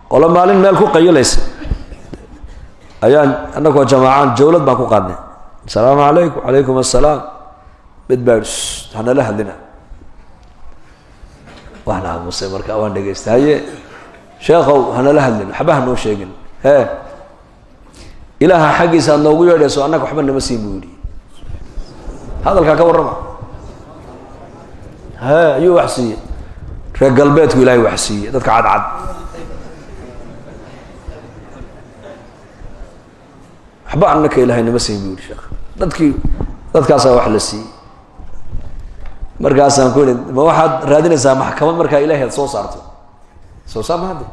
Qolo maalin meel ku qayilaysa ayaan annagoo jamaacaan jawlad baan ku qaadnay. Asalaamu calaykum. Calaykum assalaam. Mid baa yidhi, hanala hadlina. Waan aamusay marka, waan dhegaystay. Haye sheekhow, hanala hadlin, waxba hanoo sheegin. Hee, Ilaaha xaggiisa aad noogu yeedhayso, annaga waxba nama siin, buu yidhi. Hadalkaa ka warrama. He, ayuu wax siiyey? Reer galbeedku Ilaahay wax siiyey, dadka cadcad. Waxba annaka Ilahay nama siin, buu yidhi sheekh. Dadkii dadkaasaa wax la siiyey. Markaasaan ku ihi, ma waxaad raadinaysaa maxkamad markaa Ilahay aad soo saarto? Soo saar ma hadde.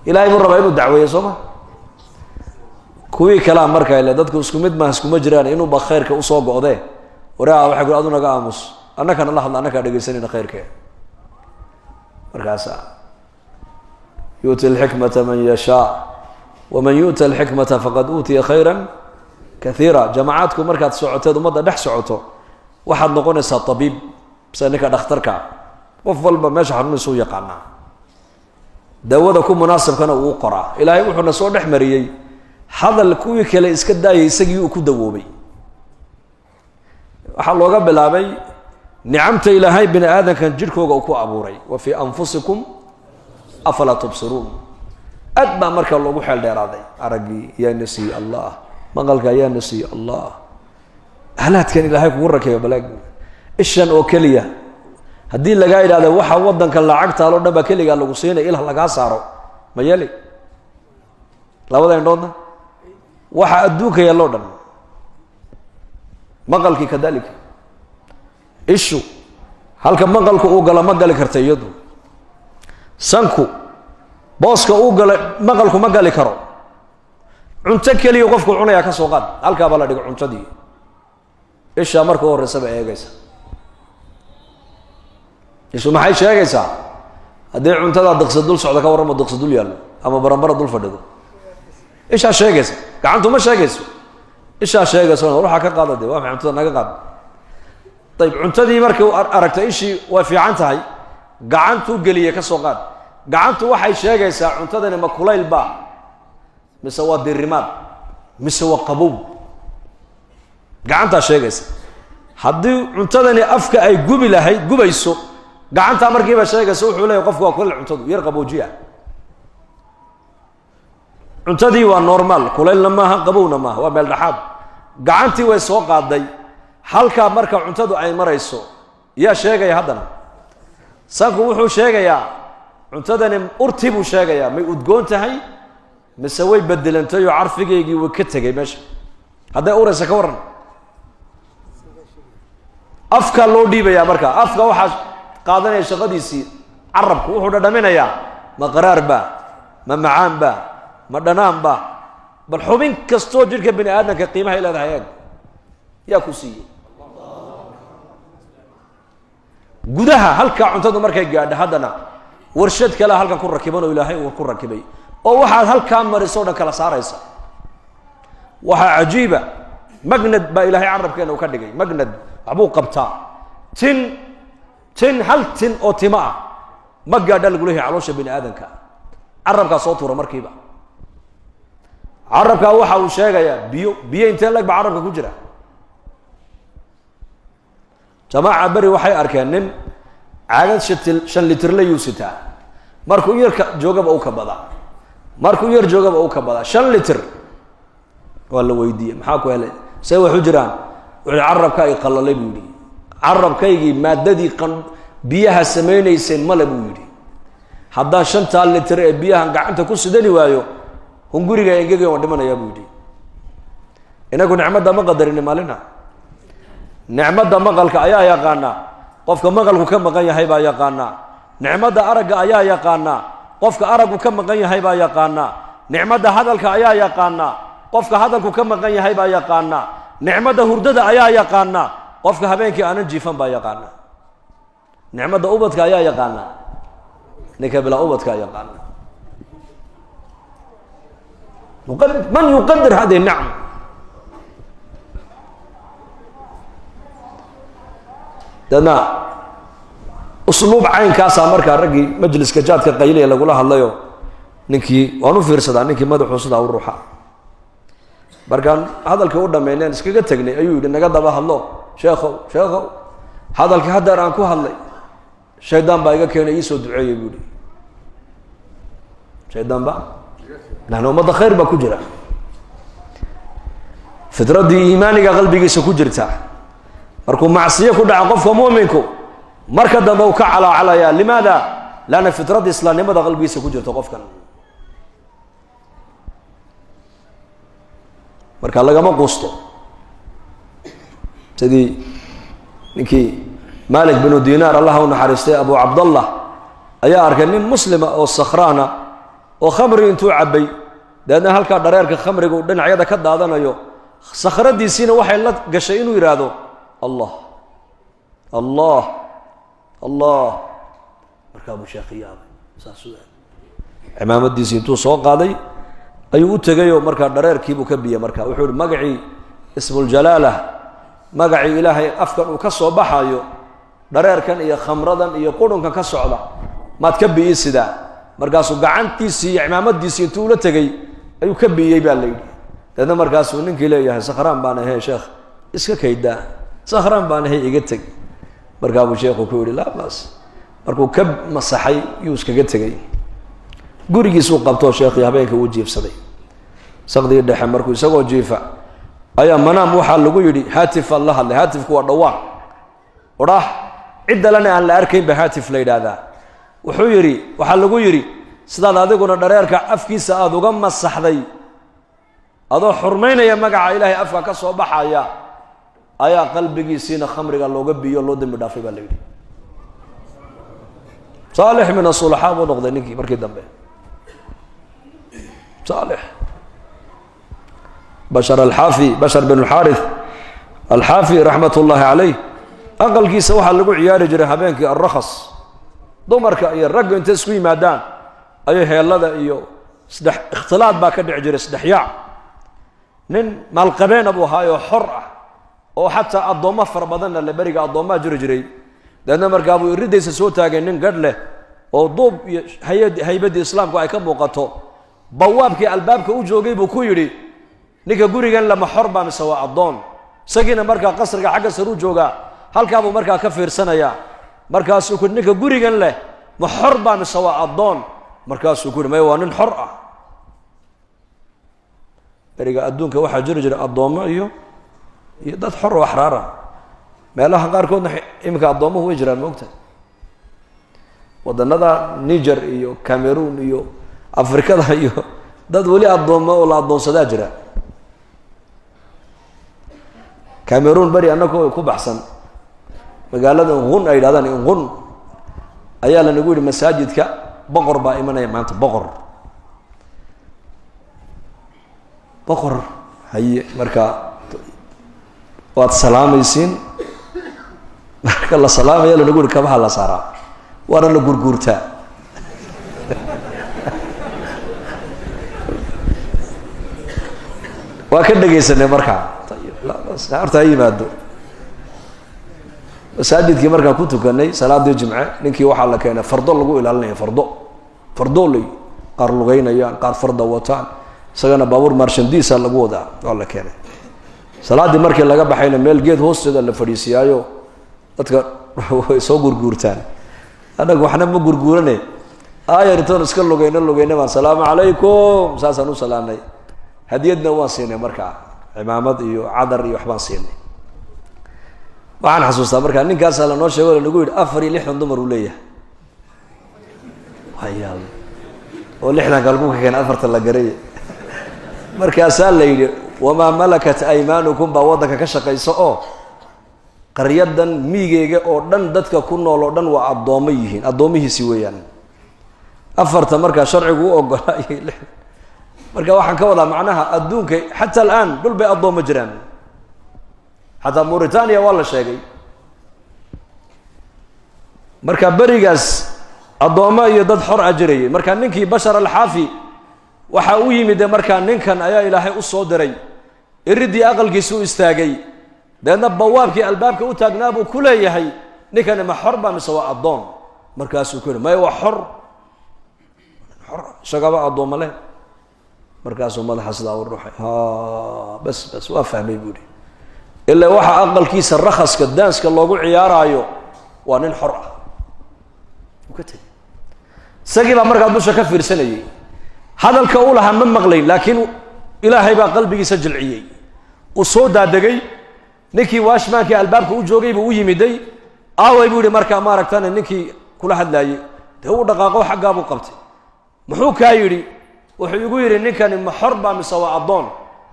Ilahay buu rabaa inuu dacweeyo, soo ma? Kuwii kalaa markaa ile dadku isku mid maaha, iskuma jiraan. Inuuba khayrka usoo go'dee waraa waxay ku adu naga aamus, annakana la hadla, annakaa dhegaysanayna khayrkee. Markaasa yu'ti alxikmata man yashaa, waman yu'ta alxikmata faqad uutiya khayra kaiira. Jamacaadku markaad socoteed ummadda dhex socoto, waxaad noqonaysaa tabiib, sida ninka dhakhtarka. Qof walba meesha xanuunaysa u yaqaanaa, daawada ku munaasabkana uu qoraa. Ilaahay wuxuuna soo dhex mariyey hadal kuwii kale iska daayay, isagii uu ku dawoobay. Waxaa looga bilaabay nicamta Ilaahay bini aadamkan jidhkooga uu ku abuuray, wa fii anfusikum afalaa tubsiruun. Aad baa markaa loogu xeel dheeraaday. Araggii yaa na siiyey? Allah. Maqalka ayaa na siiyey? Allah. Ahlaadkan Ilaahay kugu rakeeyo, balaag ishan oo keliya haddii lagaa yidhahdo waxa waddanka lacagtaaloo dhan baa keligaa lagu siinaya, ilah lagaa saaro, ma yeeli? Labada indhoodna waxa adduunka yaalloo dhan, maqalkii kadalika. Ishu halka maqalku uu galo ma gali karta iyadu. Sanku booska uu gala maqalku ma gali karo. Cunto keliya qofku cunayaa, ka soo qaad, halkaa baa la dhigo cuntadii. Ishaa marka u horreysaba eegaysa. Ishu maxay sheegaysaa? Haddii cuntadaa diqsi dul socda, ka warramo, diqsi dul yaallo ama barambara dul fadhido, ishaa sheegaysa. Gacantu ma sheegayso, ishaa sheegayso. Waxaa ka qaada de, waa maxay cuntada naga qaad? Ayib, cuntadii markii aragtay ishii way fiican tahay, gacantuu geliyey, ka soo qaad. Gacantu waxay sheegaysaa cuntadani ma kulayl ba, mise waa dirimaad, mise waa qabow. Gacantaa sheegaysa. Haddii cuntadani afka ay gubi lahayd, gubayso, gacantaa markiiba sheegaysa. Wuxuu leeyahy qofku waa kulayl cuntadu, yar qaboojiya. Cuntadii waa normal, kulaylna maaha, qabowna maaha, waa meel dhexaad. Gacantii way soo qaaday. Halkaa marka cuntadu ay marayso yaa sheegaya? Haddana sanku wuxuu sheegayaa cuntadani urtii buu sheegayaa, may udgoon tahay mise way bedelantay oo carfigeygii way ka tegay meesha. Hadday uraysa, ka warran? Afkaa loo dhiibayaa. Marka afka waxaa qaadanaya shaqadiisii carabku, wuxuu dhadhaminayaa ma qaraar ba, ma macaan ba, ma dhanaan ba. Bal xubin kastoo jidhka bini aadamka qiimahay leedahay eeg, yaa ku siiyey? Gudaha halkaa cuntadu markay gaadho, haddana warshad kalea halkan ku rakiban oo Ilaahay uu ku rakibay, oo waxaad halkaa mariso o dhan kala saaraysa. Waxaa cajiiba, magnad baa Ilaahay carabkeena uu ka dhigay. Magnad waxbuu qabtaa. Tin tin hal tin oo timo ah ma gaadha lagu leeyahay caloosha bini aadamka, carabkaa soo tuura markiiba. Carabkaa waxa uu sheegayaa biyo, biyo intee lag ba carabka ku jira. Jamaaca beri waxay arkeen nin caagad shatil 5 litirle yuu sitaa. Markuu yarka joogaba u ka badaa, markuu yar joogaba u ka badaa, 5 litir. Waa la weydiiyey, maxaa ku helay, see wax u jiraan? Wuxuu carabka ay qalalay, buu yidhi. Carabkaygii maaddadii qan biyaha samaynayseen male, buu yidhi. Haddaan 5taa litir ee biyahan gacanta ku sidani waayo, hunguriga engegay, waan dhimanayaa, buu yidhi. Inagu nicmadda ma qadarini maalina. Nicmadda maqalka ayaa yaqaanaa? Qofka maqalku ka maqan yahay baa yaqaanaa. Nicmadda aragga ayaa yaqaanaa? Qofka araggu ka maqan yahay baa yaqaanaa. Nicmadda hadalka ayaa yaqaanaa? Qofka hadalku ka maqan yahay baa yaqaanaa. Nicmadda hurdada ayaa yaqaanaa? Qofka habeenkii aanan jiifan baa yaqaanaa. Nicmadda ubadka ayaa yaqaanaa? Ninka bilaa ubadka yaqaana. Man yuqadir hadihi nicma? Deedna usluub caynkaasaa markaa raggii majliska jaadka qayliya lagula hadlayo. Ninkii waan u fiirsadaa, ninkii madaxuu sidaa u ruuxa. Markaan hadalkii u dhammayneen iskaga tegnay ayuu yidhi, naga daba hadlo sheekhow, sheekhow, hadalkii haddeer aan ku hadlay shaydaan baa iga keenay, iisoo duceeyey buu yihi. Shaydaan ba laanna ummadda khayr baa ku jira, fidraddii iimaaniga qalbigiisa ku jirta. Markuu macsiyo ku dhaco qofka mu'minku, marka dambe uu ka calaacalaya. Limaada? Leanna fidraddii islaamnimada qalbigiisa ku jirta qofkan. Marka lagama quusto. Sidii ninkii Malik binu Dinaar, Allah u naxariistay, Abu Cabdallah, ayaa arkay nin muslima oo sakhraana oo khamri intuu cabbay, dabeedna halkaa dhareerka khamriga uu dhinacyada ka daadanayo. Sakhradiisiina waxay la gashay inuu yidhaahdo Allah, Allah, Allah. Markaa buu sheekhi yaabay, saasuu cimaamadiisii intuu soo qaaday ayuu u tegayoo markaa dhareerkiibuu ka biyey. Marka wuxuu yihi, magacii ismuljalaala, magacii Ilaahay afkan uu ka soo baxayo, dhareerkan iyo khamradan iyo qurunkan ka socda maad ka bi'i sidaa? Markaasuu gacantiisii iyo cimaamadiisii intuu ula tegey ayuu ka bi'iyey baa la yidhi. Deedna markaasuu ninkii leeyahay, sakhraan baan ahay sheekh, iska kaydaa, sakhraan baan ahay, iga teg. Markaa buu sheekhu ku yihi, laa baas. Markuu ka masaxay yuu iskaga tegey, gurigiisuu qabtoo sheekhii habeenkii uu jiifsaday. Saqdigii dhexe markuu isagoo jiifa ayaa manaam waxaa lagu yidhi, haatifaa la hadlay. Haatifku waa dhawaaq odhaah ciddalena aan la arkayn ba haatif la yidhaahdaa. Wuxuu yidhi, waxaa lagu yidhi, sidaad adiguna dhareerka afkiisa aada uga masaxday adoo xurmaynaya magaca Ilaahay afka ka soo baxaya, ayaa qalbigiisiina khamriga looga biyo, loo dembi dhaafay baa la yidhi. Saalix min asulaxaa buu noqday ninkii markii dambe, saalix. Bashar Alxaafi, Bashar bin Alxaarith Alxaafi raxmat ullaahi caleyh, aqalkiisa waxaa lagu ciyaari jiray habeenkii alrakhas. Dumarka iyo raggu intay isku yimaadaan ayay heellada iyo isdhex ikhtilaad baa ka dhici jiray, isdhexyaac. Nin maalqabeena buu ahaayoo xor ah oo xataa addoommo fara badanna le, beriga addoommaa jiri jiray. Dabeedna markaa buu iridaysa soo taagay nin gadh leh oo duub iyo haybaddii islaamku ay ka muuqato. Bawaabkii albaabka u joogay buu ku yidhi, ninka gurigan lama xor baa mise waa addoon? Isagiina markaa qasriga xagga saruu joogaa, halkaabuu markaa ka fiirsanayaa. Markaasuu ku yidhi, ninka gurigan leh ma xor baa mise waa addoon? Markaasuu ku yidhi, maya, waa nin xor ah. Beriga adduunka waxaa jiri jiray addoommo iyo dad xor oo axraar ah. Meelaha qaarkoodna iminka addoommuhu way jiraan, moogta waddanada Niger iyo Cameroon iyo Afrikada iyo dad weli addoommo oo la addoonsadaa jira. Cameroon beri annagoo ku baxsan magaalada Nqun ay yidhahdaan, Nqun, ayaa lanagu yidhi masaajidka boqor baa imanaya maanta, boqor, boqor haye. Marka waad salaamaysiin, marka la salaamaya lanagu yihi kabaha la saaraa, waana la gurguurtaa. Waa ka dhegaysanay markaa, horta ha yimaado. Masaajidkii markaan ku tukanay salaadii jimce, ninkii waxaa la keenay fardo lagu ilaalinaya, fardo, fardooley, qaar lugeynayaan, qaar farda wataan, isagana baabuur maarshandiisa lagu wadaa waa la keenay. Salaaddii markii laga baxayna meel geed hoosteeda la fadhiisiyaayo, dadka way soo gurguurtaan, annaga waxna ma gurguurane, aayar intoon iska lugeyno lugeyna baan salaamu calaykum saasaan u salaamnay. Hadiyadna waan siinay markaa, cimaamad iyo cadar iyo waxbaan siinay. Waxaan xasuustaa markaa ninkaasaa lanoo sheego, lanagu yidhi 64 dumar uu leeyahay. Wayaab, oo 60ka lagu ka keenay, 4ta la garay. Markaasaa la yidhi, wamaa malakat aymaanukum baa waddanka ka shaqaysa oo qaryadan miigeyga oo dhan dadka ku nool oo dhan waa addoommo yihiin, addoomihiisi weeyaan. 4ta markaa sharcigu u ogolaa iyo 60. Marka waxaan ka wadaa macnaha adduunka xataa alaan dhul bay addoommo jiraan, xataa Mauritania waa la sheegay. Marka berigaas addoommo iyo dad xor a jirayay. Marka ninkii Bashar Alxaafi waxa u yimid, markaa ninkan ayaa Ilaahay u soo diray, iriddii aqalkiisa u istaagay. Dabeedna bawaabkii albaabka u taagnaa buu ku leeyahay, ninkani ma xor baa mise waa addoon? Markaasuu ku yihi, maya, waa xor. Xor isagaba addooma leh. Markaasuu madaxa sidaa u ruuxay. Ha, bas bas, waa fahmay buu yihi. Ilaa waxaa aqalkiisa rakhaska daanska loogu ciyaaraayo waa nin xor ah. Uu ka tegey. Isagii baa markaa dusha ka fiirsanayay. Hadalka u lahaa ma maqlayn, laakiin Ilaahay baa qalbigiisa jilciyey. Uu soo daadegay. Ninkii watchmankii albaabka u joogay buu u yimiday. "Aaway?" buu yihi. Markaa maaragtana ninkii kula hadlaayey dee uu dhaqaaqo, xaggaa buu qabtay. "Muxuu kaa yidhi?" "Wuxuu igu yidhi, ninkani ma xor baa mise waa addoon?"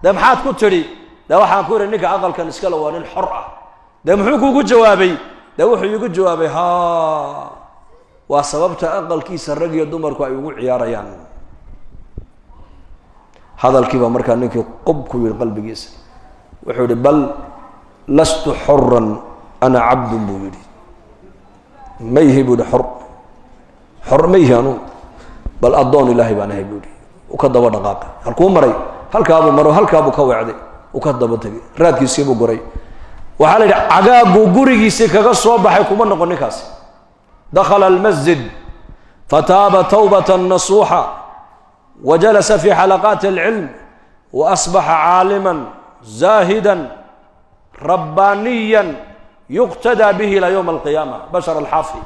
"Dee maxaad ku tidhi?" "Dee waxaan ku yidhi, ninka aqalkan iskale waa nin xor ah." "Dee muxuu kuugu jawaabay?" "Dee wuxuu iigu jawaabay, ha, waa sababta aqalkiisa rag iyo dumarku ay ugu ciyaarayaan." Hadalkiibaa markaa ninkii qob ku yidhi qalbigiisa. Wuxuu yihi, "بل لست حرا، أنا عبد," buu yidhi. "Ma yihi," buu yihi, "xor. Xor ma yihi anugu, bal addoon Ilaahay baan ahay," buu yihi. U ka daba dhaqaaqay. Halkuu maray? Halkaabuu maro, halkaabuu ka weecday, uu ka daba tegay, raadkiisiibuu guray. Waxaa la yidhi cagaaguu gurigiisii kaga soo baxay kuma noqon ninkaasi. دخل المسجد فتاب توبة نصوحا وجلس في حلقات العلم وأصبح عالما زاهدا ربانيا يقتدى به إلى يوم القيامة. بشر الحافي,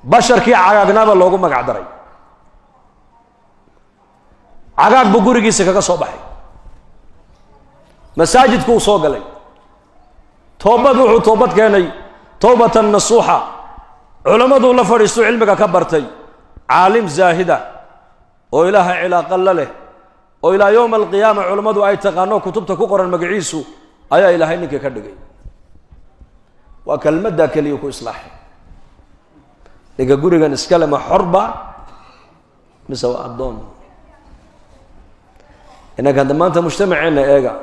basharkii cagaagnaaba loogu magac daray. Cagaag buu gurigiisa kaga soo baxay, masaajidku uu soo galay, toobad wuxuu toobad keenay توبة نصوحا, culammaduu la fadhiistuu cilmiga ka bartay, caalim zaahida oo Ilaahay cilaaqa la leh oo ilaa yowma alqiyaama culammadu ay taqaano, kutubta ku qoran magaciisu, ayaa Ilaahay ninkii ka dhigay. Waa kelmaddaa keliya ku islaaxay. Ninka gurigan iskale ma xorba mise waa addoon? Inanka hadda maanta mujtamaceenna eega.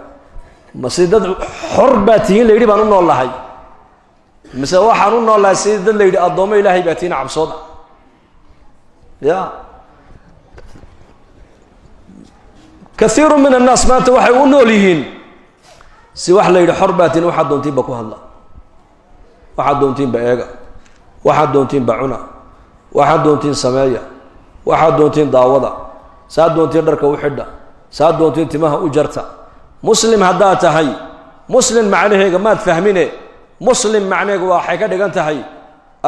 Ma si dad xor baa tihiin la yidhi baan u nool lahay, mise waxaan u nool lahay sidii dad la yidhi addoommo Ilaahay baa tihiin, cabsooda? Ya كثير من الناس maanta waxay u nool yihiin si wax la yidhi xor baa tihiin, waxaad doontiinba ku hadla, waxaad doontiinba eega, waxaad doontiinba cuna, waxaad doontiin sameeya, waxaad doontiin daawada, saad doontiin dharka u xidha, saad doontiin timaha u jarta. Muslim haddaad tahay, muslim macnaheega maad fahmine. Muslim macnaheega waxay ka dhigan tahay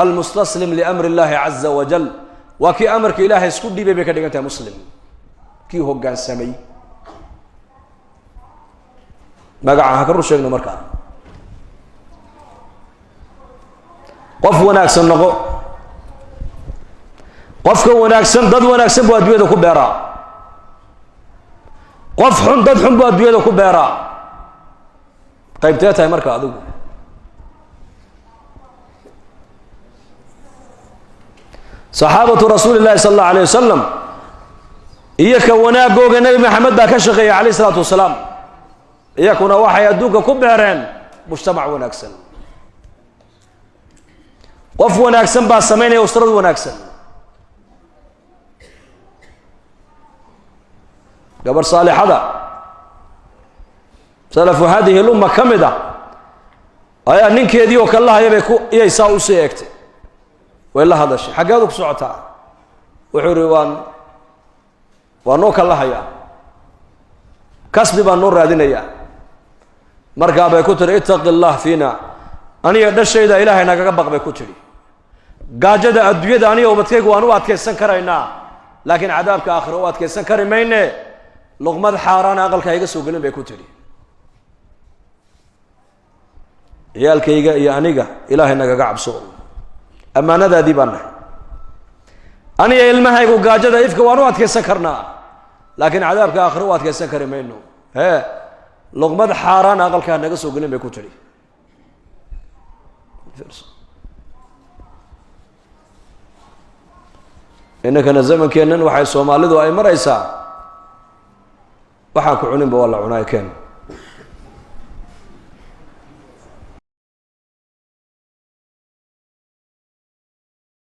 المستسلم لأمر الله عز وجل. Waa kii amarka Ilaahay isku dhiibay bay ka dhigan tahay muslim, kii hoggaansamay. Magaca ha ka rur sheegno. Markaa qof wanaagsan noqo. Qofka wanaagsan dad wanaagsan buu addunyada ku beeraa, qof xun dad xun buu addunyada ku beeraa. Qaybtee tahay marka adigu? صaxaabatu rasuuli llahi sala allahu alayh wasalam iyo ka wanaagooga Nebi Maxamed baa ka shaqeeyay calayh isalaatu wasalaam. Iyakuna waxay adduunka ku beereen mujtamac wanaagsan. Qof wanaagsan baa samaynaya usrad wanaagsan. Gabar saalixada سلف هذه الأمة ka mid ah ayaa ninkeedii oo kalahaya bay ku iyay saa usii eegtay, way la hadashay. "Xaggeedu ku socotaa?" Wuxuu yihi, Waan noo kalahayaa, kasbi baan noo raadinayaa." Markaa bay ku tihi, "اتق الله فينا." "Aniga dhashayda Ilaahay nagaga baq," bay ku tidhi. "Gaajada adduunyada aniga ubadkaygu waan u adkaysan karaynaa, laakiin cadaabka aakhira u adkaysan kari mayne. Luqmad xaaraana aqalka iga soo gelin," bay ku tidhi. "Ciyaalkayga iyo aniga Ilaahay nagaga cabso, ammaanadaadii baan nahay. Aniga ilmahaygu gaajada ifka waan u adkaysan karnaa, laakiin cadaabka aakhira u adkaysan kari mayno. Hee, luqmad xaaraana aqalkaa naga soo gelin," bay ku tidhi. Inankana zamankeennan waxay Soomaalidu ay maraysaa, waxaan ku cuninba waa la cunaay keen.